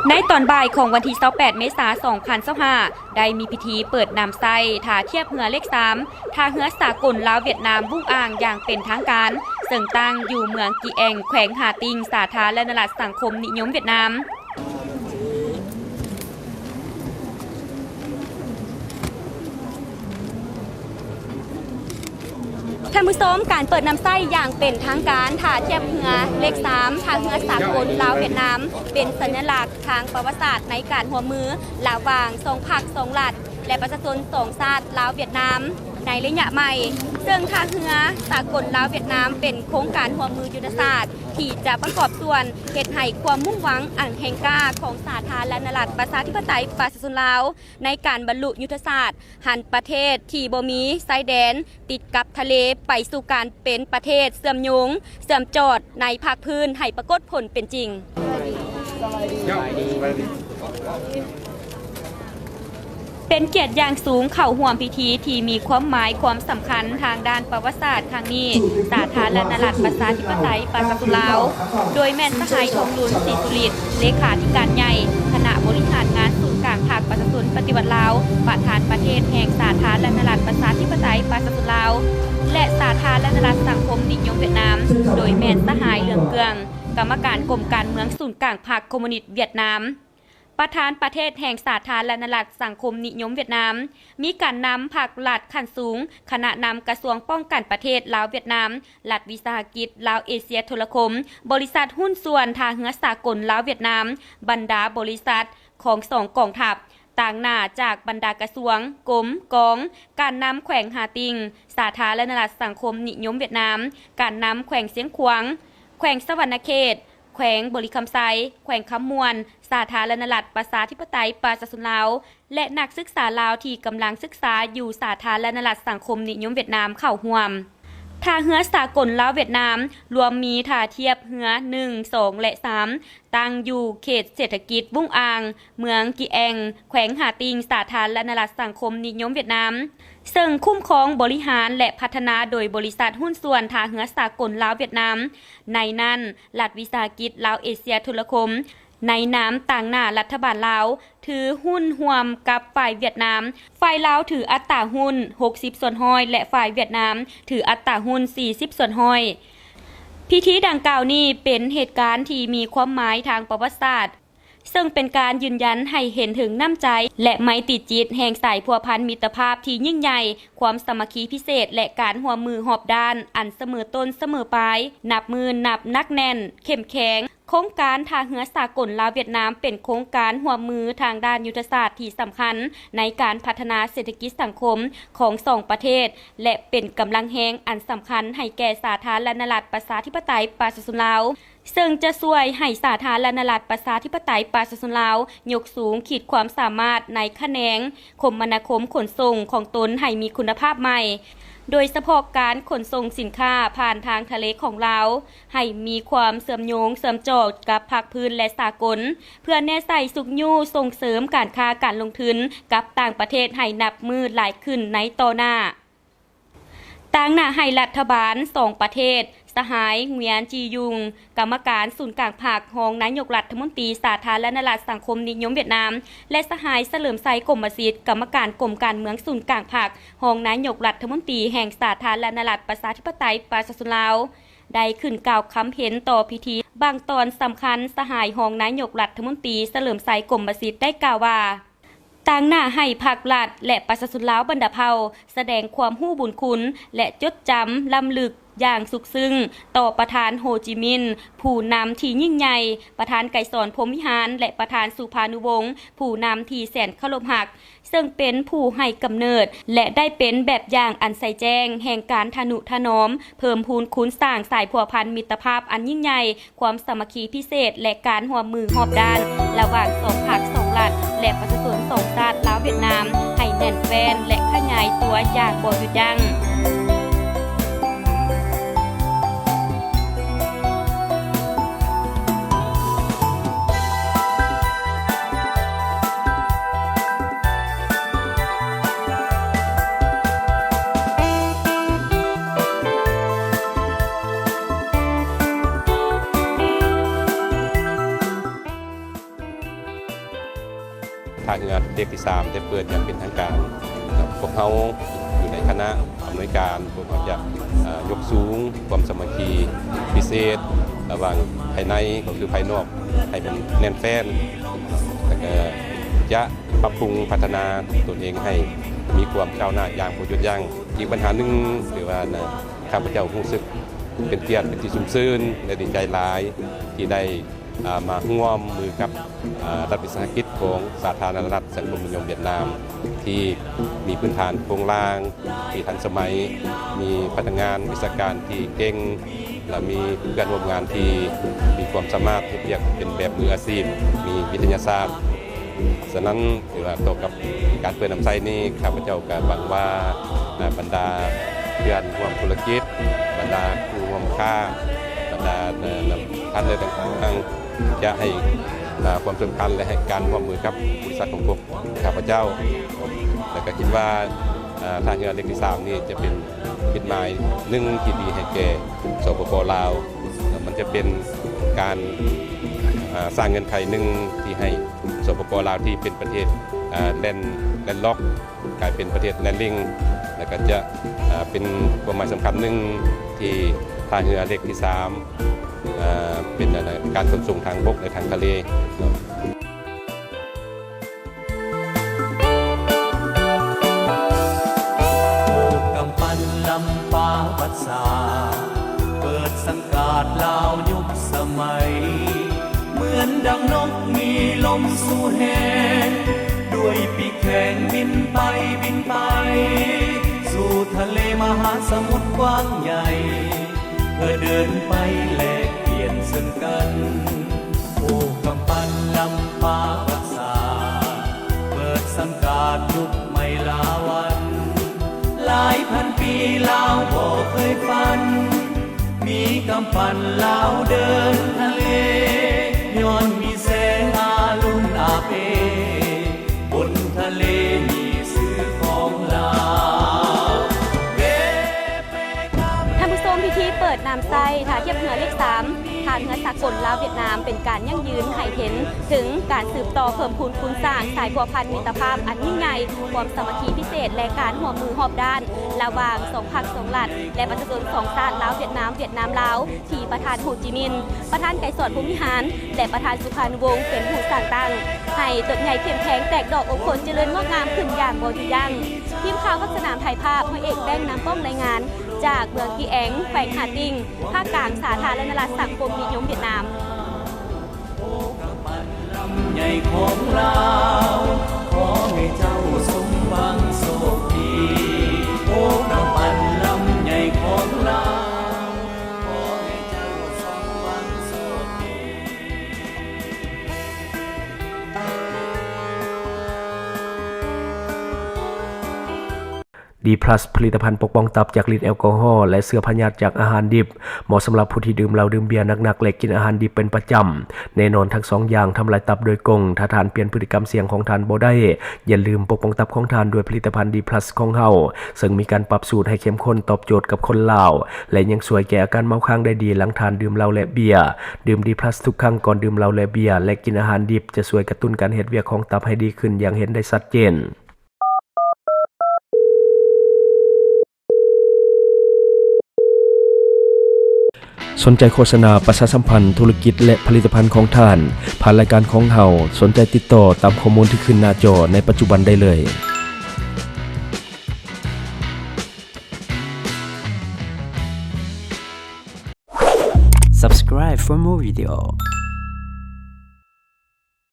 ໃນຕອນບ່າຍຂອງວັນທີຊາວແປດ ເມສາ ສອງພັນຊາວຫ້າ ໄດ້ມີພິທີເປີດນຳໃຊ້ທ່າທຽບເຮືອເລກສາມ ທ່າເຮືອສາກົນລາວຫວຽດນາມວຸ້ງອາງຢ່າງເປັນທາງການ, ເຊິ່ງຕັ້ງຢູ່ເມືອງກີແອງ ແຂວງຫາຕິງ ສາທາລະນະລັດສັງຄົມນິຍົມຫວຽດນາມ. ທ່ານຜູ້ຊົມ, ການເປີດນຳໃຊ້ຢ່າງເປັນທາງການທ່າທຽບເຮືອເລກສາມ ທ່າເຮືອສາກົນລາວຫວຽດນາມ ເປັນສັນຍະລັກທາງປະຫວັດສາດໃນການຮ່ວມມືລະຫວ່າງສອງພັກສອງລັດ ແລະ ປະຊາຊົນສອງຊາດລາວຫວຽດນາມໃນໄລຍະໃໝ່, ເຊິ່ງທ່າເຮືອສາກົນລາວຫວຽດນາມເປັນໂຄງການຮ່ວມມືຍຸດທະສາດທີ່ຈະປະກອບສ່ວນເຮັດໃຫ້ຄວາມມຸ່ງຫວັງອັນແຮງກ້າຂອງສາທາລະນະລັດປະຊາທິປະໄຕປະຊາຊົນລາວ ໃນການບັນລຸຍຸດທະສາດຫັນປະເທດທີ່ບໍ່ມີຊາຍແດນຕິດກັບທະເລ ໄປສູ່ການເປັນປະເທດເຊື່ອມໂຍງ, ເຊື່ອມຈອດໃນພາກພື້ນໃຫ້ປາກົດຜົນເປັນຈິງ. ເປັນກຽດຢ່າງສູງເຂົ້າຮ່ວມພິທີທີ່ມີຄວາມໝາຍຄວາມສຳຄັນທາງດ້ານປະຫວັດສາດຄັ້ງນີ້, ສາທາລະນະລັດປະຊາທິປະໄຕປະຊາຊົນລາວ ໂດຍແມ່ນສະຫາຍ ທອງລຸນ ສີສຸລິດ ເລຂາທິການໃຫຍ່ຄະນະບໍລິຫານງານສູນກາງພັກປະຊາຊົນປະຕິວັດລາວ, ປະທານປະເທດແຫ່ງສາທາລະນະລັດປະຊາທິປະໄຕປະຊາຊົນລາວ ແລະ ສາທາລະນະລັດສັງຄົມນິຍົມຫວຽດນາມ, ໂດຍແມ່ນສະຫາຍ ເຫຼືອງເກືອງ ກຳມະການກົມການເມືອງສູນກາງພັກຄອມມູນິດຫວຽດນາມ. ປະທານປະເທດແຫ່ງສາທາລະນະລັດສັງຄົມນິຍົມຫວຽດນາມ, ມີການນຳພັກລັດຂັ້ນສູງ, ຄະນະນຳກະຊວງປ້ອງກັນປະເທດລາວຫວຽດນາມ, ລັດວິສາຫະກິດລາວເອເຊຍໂທລະຄົມ, ບໍລິສັດຫຸ້ນສ່ວນທ່າເຮືອສາກົນລາວຫວຽດນາມ, ບັນດາບໍລິສັດຂອງສອງກອງທັບ, ຕາງໜ້າຈາກບັນດາກະຊວງ, ກົມ, ກອງ, ການນຳແຂວງຫາຕິງ, ສາທາລະນະລັດສັງຄົມນິຍົມຫວຽດນາມ, ການນຳແຂວງຊຽງຂວາງ, ແຂວງສະຫວັນນະເຂດ, ແຂວງບໍລິຄຳໄຊ, ແຂວງຄຳມ່ວນ, ສາທາລະນະລັດປະຊາທິປະໄຕປະຊາຊົນລາວ ແລະ ນັກສຶກສາລາວທີ່ກຳລັງສຶກສາຢູ່ສາທາລະນະລັດສັງຄົມນິຍົມຫວຽດນາມເຂົ້າຮ່ວມ. ທ່າເຮືອສາກົນລາວຫວຽດນາມລວມມີທ່າທຽບເຮືອໜຶ່ງ ສອງ ແລະ ສາມ ຕັ້ງຢູ່ເຂດເສດຖະກິດວຸ້ງອາງ, ເມືອງກີແອງ, ແຂວງຫາຕິງ, ສາທາລະນະລັດສັງຄົມນິຍົມຫວຽດນາມ, ເຊິ່ງຄຸ້ມຄອງ, ບໍລິຫານ ແລະ ພັດທະນາໂດຍບໍລິສັດຫຸ້ນສ່ວນທ່າເຮືອສາກົນລາວຫວຽດນາມ. ໃນນັ້ນ, ລັດວິສາຫະກິດລາວເອເຊຍໂທລະຄົມ ໃນນາມຕາງໜ້າລັດຖະບານລາວ ຖືຫຸ້ນຮ່ວມກັບຝ່າຍຫວຽດນາມ, ຝ່າຍລາວຖືອັດຕາຫຸ້ນຫົກສິບສ່ວນຮ້ອຍ ແລະ ຝ່າຍຫວຽດນາມຖືອັດຕາຫຸ້ນສີ່ສິບສ່ວນຮ້ອຍ. ພິທີດັ່ງກ່າວນີ້ເປັນເຫດການທີ່ມີຄວາມໝາຍທາງປະຫວັດສາດ, ເຊິ່ງເປັນການຢືນຢັນໃຫ້ເຫັນເຖິງນ້ຳໃຈ ແລະ ໄມຕີຈິດແຫ່ງສາຍພົວພັນມິດຕະພາບທີ່ຍິ່ງໃຫຍ່, ຄວາມສາມັກຄີພິເສດ ແລະ ການຮ່ວມມືຮອບດ້ານອັນສະເໝີຕົ້ນສະເໝີປາຍ, ນັບມື້ນັບໜັກແໜ້ນ, ເຂັ້ມແຂງ. ໂຄງການທ່າເຮືອສາກົນລາວຫວຽດນາມເປັນໂຄງການຮ່ວມມືທາງດ້ານຍຸດທະສາດທີ່ສຳຄັນໃນການພັດທະນາເສດຖະກິດສັງຄົມຂອງສອງປະເທດ ແລະ ເປັນກຳລັງແຮງອັນສຳຄັນໃຫ້ແກ່ສາທາລະນະລັດປະຊາທິປະໄຕປະຊາຊົນລາວ, ເຊິ່ງຈະຊ່ວຍໃຫ້ສາທາລະນະລັດປະຊາທິປະໄຕປະຊາຊົນລາວຍົກສູງຂີດຄວາມສາມາດໃນຂະແໜງຄົມມະນາຄົມຂົນສົ່ງຂອງຕົນໃຫ້ມີຄຸນນະພາບໃໝ່, ໂດຍສະເພາະການຂົນສົ່ງສິນຄ້າຜ່ານທາງທະເລຂອງລາວ ໃຫ້ມີຄວາມເຊື່ອມໂຍງເຊື່ອມຈອດກັບພາກພື້ນ ແລະ ສາກົນ, ເພື່ອແນໃສ່ຊຸກຍູ້ສົ່ງເສີມການຄ້າການລົງທຶນກັບຕ່າງປະເທດໃຫ້ນັບມື້ຫຼາຍຂຶ້ນໃນຕໍ່ໜ້າ. ຕາງໜ້າໃຫ້ລັດຖະບານສອງປະເທດ, ສະຫາຍ ງວຽນ ຈີຍຸງ ກຳມະການສູນກາງພັກ, ຮອງນາຍົກລັດຖະມົນຕີສາທາລະນະລັດສັງຄົມນິຍົມຫວຽດນາມ ແລະ ສະຫາຍ ສະເຫຼີມໄຊ ກົມມະສິດ ກຳມະການກົມການເມືອງສູນກາງພັກ, ຮອງນາຍົກລັດຖະມົນຕີແຫ່ງສາທາລະນະລັດປະຊາທິປະໄຕປະຊາຊົນລາວ ໄດ້ຂຶ້ນກ່າວຄຳເຫັນຕໍ່ພິທີ. ບາງຕອນສຳຄັນ, ສະຫາຍຮອງນາຍົກລັດຖະມົນຕີ ສະເຫຼີມໄຊ ກົມມະສິດ ໄດ້ກ່າວວ່າ, ຕາງໜ້າໃຫ້ພັກລັດ ແລະ ປະຊາຊົນລາວບັນດາເຜົ່າ ສະແດງຄວາມຮູ້ບຸນຄຸນ ແລະ ຈົດຈຳລ້ຳລຶກຢ່າງສຸກຊຶ້ງຕໍ່ປະທານ ໂຮຈິມິນ ຜູ້ນຳທີ່ຍິ່ງໃຫຍ່, ປະທານໄກສອນ ພົມວິຫານ ແລະ ປະທານ ສຸພານຸວົງ ຜູ້ນຳທີ່ແສນເຄົາລົບຮັກ, ເຊິ່ງເປັນຜູ້ໃຫ້ກຳເນີດ ແລະ ໄດ້ເປັນແບບຢ່າງອັນໃສແຈ້ງແຫ່ງການທະນຸຖະໜອມ, ເພີ່ມພູນຄູນສ້າງສາຍພົວພັນມິດຕະພາບອັນຍິ່ງໃຫຍ່, ຄວາມສາມັກຄີພິເສດ ແລະ ການຮ່ວມມືຮອບດ້ານລະຫວ່າງສອງພັກສອງລັດ ແລະ ປະຊາຊົນສອງຊາດລາວຫວຽດນາມ ໃຫ້ແໜ້ນແຟ້ນ ແລະ ຂະຫຍາຍຕົວຢ່າງບໍ່ຢຸດຢັ້ງ. ເຮືອເລກທີສາມໄດ້ເປີດຢ່າງເປັນທາງການ. ພວກເຮົາຢູ່ໃນຄະນະອຳນວຍການ ພວກເຮົາຈະ ເອີ່ ຍົກສູງຄວາມສາມັກຄີພິເສດລະຫວ່າງພາຍໃນ ກໍຄືພາຍນອກ ໃຫ້ມັນແໜ້ນແຟ້ນ ແລ້ວກໍຈະປັບປຸງພັດທະນາຕົນເອງໃຫ້ມີຄວາມກ້າວໜ້າຢ່າງບໍ່ຢຸດຢັ້ງ. ອີກບັນຫາໜຶ່ງ ຖືວ່າ ນະ ຂ້າພະເຈົ້າຮູ້ສຶກເປັນກຽດ ເປັນທີ່ຊຸ່ມຊື່ນ ແລະ ດີໃຈຫຼາຍທີ່ໄດ້ ອາ ມາຮ່ວມມືກັບ ອາ ລັດວິສາຫະກິດຂອງສາທາລະນະລັດສັງຄົມນິຍົມຫວຽດນາມ ທີ່ມີພື້ນຖານໂຄງລ່າງທີ່ທັນສະໄໝ, ມີພະນັກງານວິຊາການທີ່ເກັ່ງ ແລະ ມີເພື່ອນຮ່ວມງານທີ່ມີຄວາມສາມາດເຮັດວຽກເປັນແບບມືອາຊີບ, ມີວິທະຍາສາດ. ສະນັ້ນ ຖືວ່າຕໍ່ກັບການເປີດນ້ຳໃຊ້ນີ້ ຂ້າພະເຈົ້າກໍຫວັງວ່າ ອາ ບັນດາເພື່ອນຮ່ວມທຸລະກິດ, ບັນດາຄູ່ຮ່ວມຄ້າ, ບັນດາ ເອີ່ ພາດເນີຕ່າງໆ ຈະໃຫ້ ອາ ຄວາມສຳຄັນ ແລະ ໃຫ້ການຮ່ວມມືກັບບໍລິສັດຂອງພວກຂ້າພະເຈົ້າ ແລະ ກໍຄິດວ່າ ອາ ທ່າເຮືອເລກທີສາມນີ້ຈະເປັນ ເປັນໝາຍໜຶ່ງທີ່ດີໃຫ້ແກ່ ສປປ ລາວ. ແລະ ມັນຈະເປັນການ ອາ ສ້າງເງື່ອນໄຂໜຶ່ງທີ່ໃຫ້ ສປປ ລາວ ທີ່ເປັນປະເທດ ອາ ແລນ ແລນລັອກ ກາຍເປັນປະເທດແລນລິງ ແລະ ກໍຈະ ອາ ເປັນຄວາມໝາຍສຳຄັນໜຶ່ງທີ່ທ່າເຮືອເລກທີສາມ ອາ ເປັນ ອາ ການຂົນສົ່ງທາງບົກ ແລະ ທາງທະເລ. ໂອກຳປັ່ນລຳປາວັດສາ ເປີດສັງກາດລາວຍຸກສະໄໝ ເໝືອນດັ່ງນົກມີລົມສູ່ແຮງ ດ້ວຍປີກແຂງບິນໄປບິນໄປ ສູ່ທະເລມະຫາສະໝຸດກວ້າງໃຫຍ່ ເພື່ອເດີນໄປແລກປ່ຽນເຊິ່ງກັນ. ໂອກຳປັ່ນລຳປາວັດສາ ເປີດສັງກາດຍຸກໃໝ່ລາວັນ ຫຼາຍພັນປີລາວບໍ່ເຄີຍຝັນ ມີກຳປັ່ນລາວເດີນທະເລ ຍ້ອນມີແສງອາລຸນອາເປ ບົນທະເລມີຊື່ຂອງລາວ. ທ່ານຜູ້ຊົມ, ພິທີເປີດນ້ຳໃຊ້ທ່າທຽບເຮືອເລກສາມ ທ່າເຮືອສາກົນລາວຫວຽດນາມ ເປັນການຢັ້ງຢືນໃຫ້ເຫັນເຖິງການສືບຕໍ່ເພີ່ມພູນຄູນສ້າງສາຍພົວພັນມິດຕະພາບອັນຍິ່ງໃຫຍ່, ຄວາມສາມັກຄີພິເສດ ແລະ ການຮ່ວມມືຮອບດ້ານລະຫວ່າງສອງພັກສອງລັດ ແລະ ປະຊາຊົນສອງຊາດ ລາວ-ຫວຽດນາມ, ຫວຽດນາມ-ລາວ ທີ່ປະທານໂຮຈິມິນ ປະທານໄກສອນ ພົມວິຫານ ແລະ ປະທານສຸພານຸວົງ ເປັນຜູ້ສ້າງຕັ້ງ ໃຫ້ຕົ້ນໃຫຍ່ເຂັ້ມແຂງ ແຕກດອກອົບຜົນ ຈະເລີນງອກງາມຂຶ້ນຢ່າງບໍ່ຢຸດຢັ້ງ. ທີມຂ່າວພາກສະໜາມຖ່າຍພາບ ຮ້ອຍເອກ ແບງນຳປ້ອງ ລາຍງານຈາກເມືອງກີແອງ ແຂວງຫາຕິ່ງ ພາກກາງ ສາທາລະນະລັດສັງຄົມນິຍົມຫວຽດນາມ. ກຳປັ່ນລຳໃຫຍ່ຂອງລາວ ຂໍໃຫ້ເຈົ້າສົມຫວັງໂຊກດີ. ໂອ ກຳປັ່ນລຳໃຫຍ່ຂອງລາວ ຂໍໃຫ້ເຈົ້າສົມຫວັງໂຊກດີ. ດີພລັສ ຜະລິດຕະພັນປົກປ້ອງຕັບຈາກລິດແອລກໍຮໍ ແລະ ເຊື້ອພະຍາດຈາກອາຫານດິບ, ເໝາະສຳລັບຜູ້ທີ່ດື່ມເຫຼົ້າດື່ມເບຍໜັກໆ ແລະ ກິນອາຫານດິບເປັນປະຈຳ. ແນ່ນອນ, ທັງສອງຢ່າງທຳລາຍຕັບໂດຍກົງ. ຖ້າທ່ານປ່ຽນພຶດຕິກຳສ່ຽງຂອງທ່ານບໍ່ໄດ້, ຢ່າລືມປົກປ້ອງຕັບຂອງທ່ານດ້ວຍຜະລິດຕະພັນດີພລັສຂອງເຮົາ, ເຊິ່ງມີການປັບສູດໃຫ້ເຂັ້ມຂຸ້ນຕອບໂຈດກັບຄົນລາວ ແລະ ຍັງຊ່ວຍແກ້ອາການເມົາຄ້າງໄດ້ດີຫຼັງທ່ານດື່ມເຫຼົ້າ ແລະ ເບຍ. ດື່ມດີພລັສທຸກຄັ້ງກ່ອນດື່ມເຫຼົ້າ ແລະ ເບຍ ແລະ ກິນອາຫານດິບ ຈະຊ່ວຍກະຕຸ້ນການເຮັດວຽກຂອງຕັບໃຫ້ດີຂຶ້ນຢ່າງເຫັນໄດ້ຊັດເຈນ. ສົນໃຈໂຄສະນາປະຊາສຳພັນທຸລະກິດ ແລະ ຜະລິດຕະພັນຂອງທ່ານ ຜ່ານລາຍການຂອງເຮົາ, ສົນໃຈຕິດຕໍ່ຕາມຂໍ້ມູນທີ່ຂຶ້ນໜ້າຈໍໃນປັດຈຸບັນໄດ້ເລີຍ. Subscribe for more video.